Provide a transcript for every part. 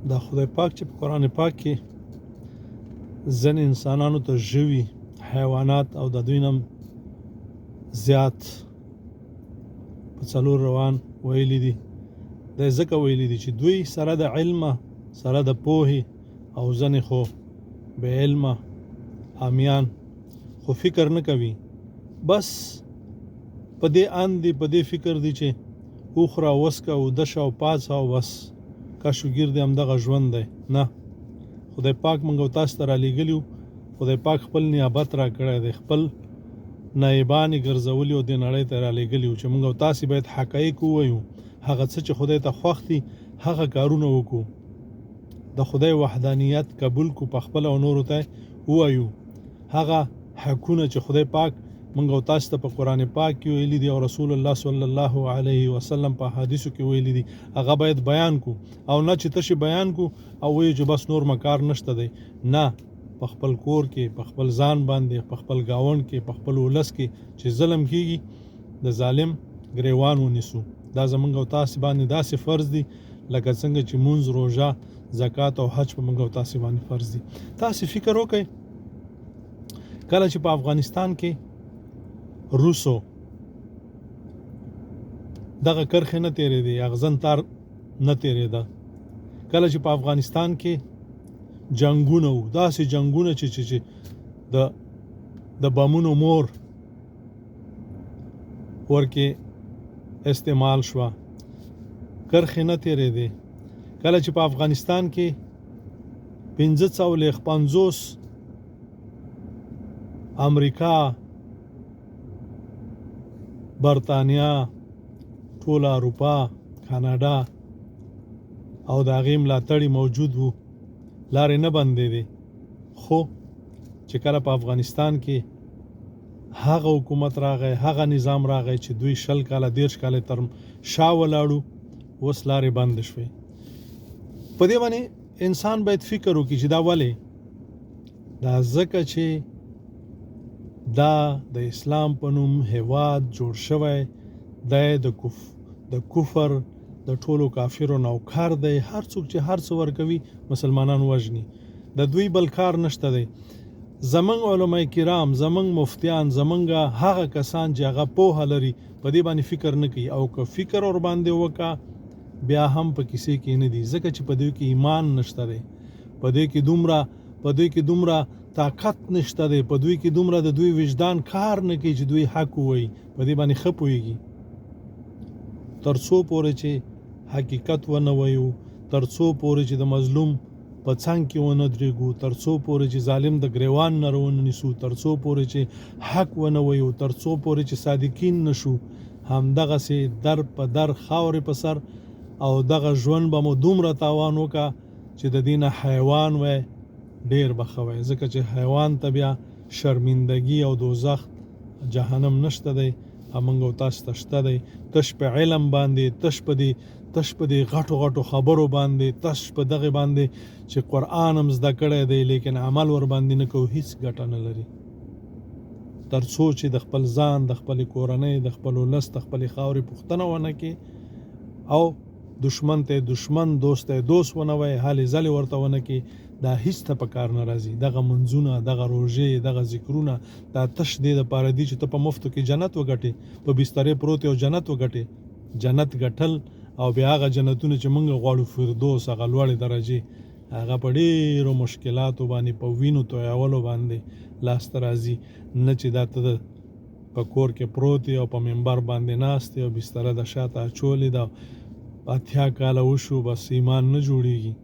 دا خدای پاک چې په قرآن پاک کې ځینې انسانانو ته ژوي، حیوانات او د دوی نه زیات په څلور روان ویلي دي، دا ځکه ویلي دي چې دوی سره د علمه، سره د پوهې، او ځینې خو بې علمه عامیان خو فکر نه کوي، بس په دې اند دي، په دې فکر دي چې وخوره، وڅکه، اوده شه او پاڅه او بس کش و ګیر دی، همدغه ژوند دی. نه، خدای پاک موږ او تاسو ته رالیږلي، خدای پاک خپل نیابت راکړی دی، خپل نایبان یې ګرځولي او دې نړۍ ته رالیږلي چې موږ او تاسو باید حقایق ووایو، هغه څه چې خدای ته خوښ دي هغه کارونه وکړو، د خدای وحدانیت قبول کو، په خپل او نورو ته ووایو هغه حقونه چې خدای پاک موږ او تاسو ته په قرآن پاک کې ویلي دي او رسول الله صلی الله علیه وسلم په حدیثو کې ویلي دي، هغه باید بیان کو، او نه چې تشې بیان کو او وایو چې بس نور مکار نشته دی. نه، په خپل کور کې، په خپل ځان باندې، په خپل ګاونډ کې، په خپل ولس کې چې ظلم کیږي د ظالم ګریوان ونیسو. دا زمونږ او تاسو باندې داسې فرض دي لکه څنګه چې مونځ، روژه، زکات او حج په موږ او تاسو باندې فرض دي. تاسو فکر وکړئ کله چې په افغانستان کې روسو دغه کرښې نه تیرېدې، اغزن تار نه تیرېده، کله چې په افغانستان کې جنگونه وو، داسې جنگونه چې چې د د بمونو مور ورکې استعمال شوه، کرښې نه تیرېدې، کله چې په افغانستان کې 45 امریکا، برتانیا، ټوله اروپا، کاناډا او د هغې ملاتړي موجود وو، لارې نه بندېدې. خو چې کله په افغانستان کې هغه حکومت راغی، هغه نظام راغی چې دوی 20 کاله 30 کاله تر شا ولاړو، اوس لارې بند شوې. په دې باندې انسان باید فکر وکړي چې دا ولې؟ دا ځکه چې دا د اسلام په نوم هیواد جوړ شوی دی، د کفر د ټولو کافرو نوکر دی. هر څوک چې هر څه ورکوي مسلمانان وژني، د دوی بل کار نشته دی. زمونږ علماء کرام، زمونږ مفتیان، زمونږ هغه کسان چې هغه پوهه لري په دې باندې فکر نه کوي، او که فکر ور باندې وکا بیا هم په کیسې کې نه دي، ځکه چې په دوی کې ایمان نشته دی، په دوی کې دومره طاقت نشته دی، په دوی کې دومره د دوی وجدان کار نه کوي چې دوی حق ووایي. په دې باندې ښه پوهېږي. تر څو پورې چې حقیقت ونه وایو، تر څو پورې چې د مظلوم په څنګ کې ونه درېږو، تر څو پورې چې ظالم د ګریوان نه ونه نیسو، تر څو پورې چې حق ونه وایو، تر څو پورې چې صادقین نشو، همدغسې در په در خاورې په سر، او دغه ژوند به مو دومره تاوان وکا چې د دې نه حیوان وای ډېر به ښه وای، ځکه چې حیوان ته بیا شرمندګي او دوزخ جهنم نشته دی، موږ او تاسو ته شته دی. تش په علم باندې، تش په دې غټو غټو خبرو باندې، تش په دغه باندې چې قرآن هم زده کړی دی لیکن عمل ور باندې نه کوو، هیڅ ګټه نه لري. تر څو چې د خپل ځان، د خپلې کورنۍ، د خپل ولس، د خپلې خاورې پوښتنه ونه کړي او دشمن ته دشمن، دوست ته دوست ونه وایي، هلې ځلې ورته ونه کړي، دا هیڅ ته په کار نه راځي. دغه منځونه، دغه روژې، دغه ذکرونه، دا تش دې دپاره دي چې ته په مفتو کې جنت وګټې، په بسترې پروت او جنت وګټې. جنت ګټل او بیا هغه جنتونه چې موږ غواړو، فردوس، هغه لوړې درجې، هغه په ډېرو مشکلاتو باندې، په وینو تویولو باندې لاسته راځي، نه چې دا ته په کور کې پروت او په منبر باندې ناست او بستره د شاته اچولې ده، 80 کاله وشو بس ایمان نه جوړیږي.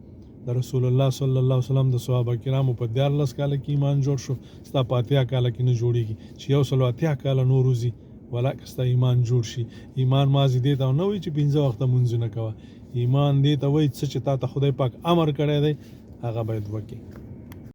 د رسول الله صلی الله علیه وسلم د صحابه کرامو په 13 کاله کې ایمان جوړ شو، ستا په 80 کاله کې نه جوړیږي چې 180 کاله نور وځي ولاکه ستا ایمان جوړ شي. ایمان مازې دې ته نه وایي چې 5 وخته مونځونه کوه، ایمان دې ته وایي څه چې تا ته خدای پاک امر کړی دی هغه باید وکړي.